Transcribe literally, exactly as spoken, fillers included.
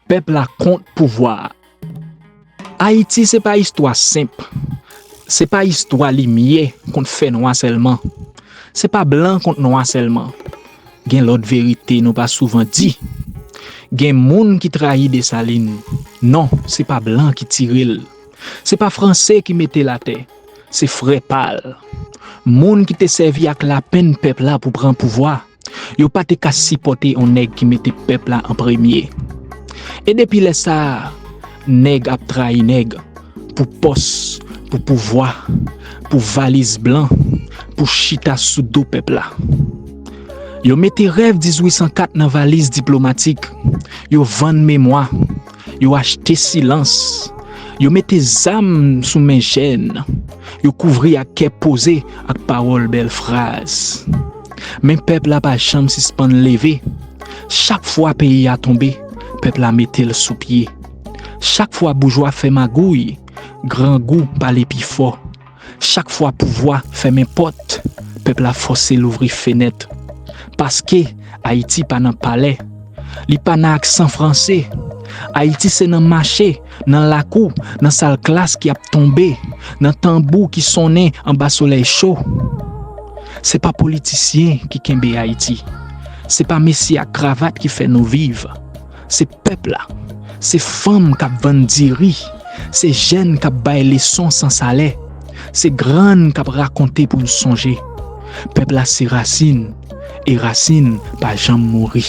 Pèp la kont pouvwa a. Ayiti se pa istwa senp. Se pa istwa limyè kont fènwa sèlman. Se pa blan kont nwa sèlman. Gen lòt verite nou pa souvan di. Gen moun ki trayi Desalin. Non, se pa blan ki tire l. Se pa franse ki mete l atè. Se frè pa l. Moun ki te sèvi ak lapenn pèp la pou pran pouvwa. Yo pa te ka sipòte yon nèg ki mete pèp la an premye. E depi lè sa a, nèg ap trayi nèg pou pòs, pou pouvwa, pou valiz blan, pou chita sou do pèp la. Yo mete rèv dizuit san kat nan valiz diplomatik. Yo vann memwa. Yo achte silans. Yo mete zam sou men jèn. Yo kouvri ak kè poze ak pawòl bèl fraz. Men pèp la pa janm sispann leve. Chak fwa peyi a tonbe, pèp la mete l sou pye. Chak fwa boujwa fè magouy, grangou pale pi fò. Chak fwa pouvwa fèmen pòt, pèp la fòse louvri fenèt. Paske Ayiti pa nan palè. Li pa nan aksan franse. Ayiti se nan mache, nan lakou, nan sal klas ki ap tonbe, nan tanbou ki sonnen anba solèy cho. Se pa politisyen ki kenbe Ayiti. Se pa mesye ak kravat ki fè nou viv. Se pèp la. Se fanm k ap vann diri. Se jèn k ap bay leson san salè. Se grann k ap rakonte pou n sonje. Pèp la se rasin, e rasin pa janm mouri.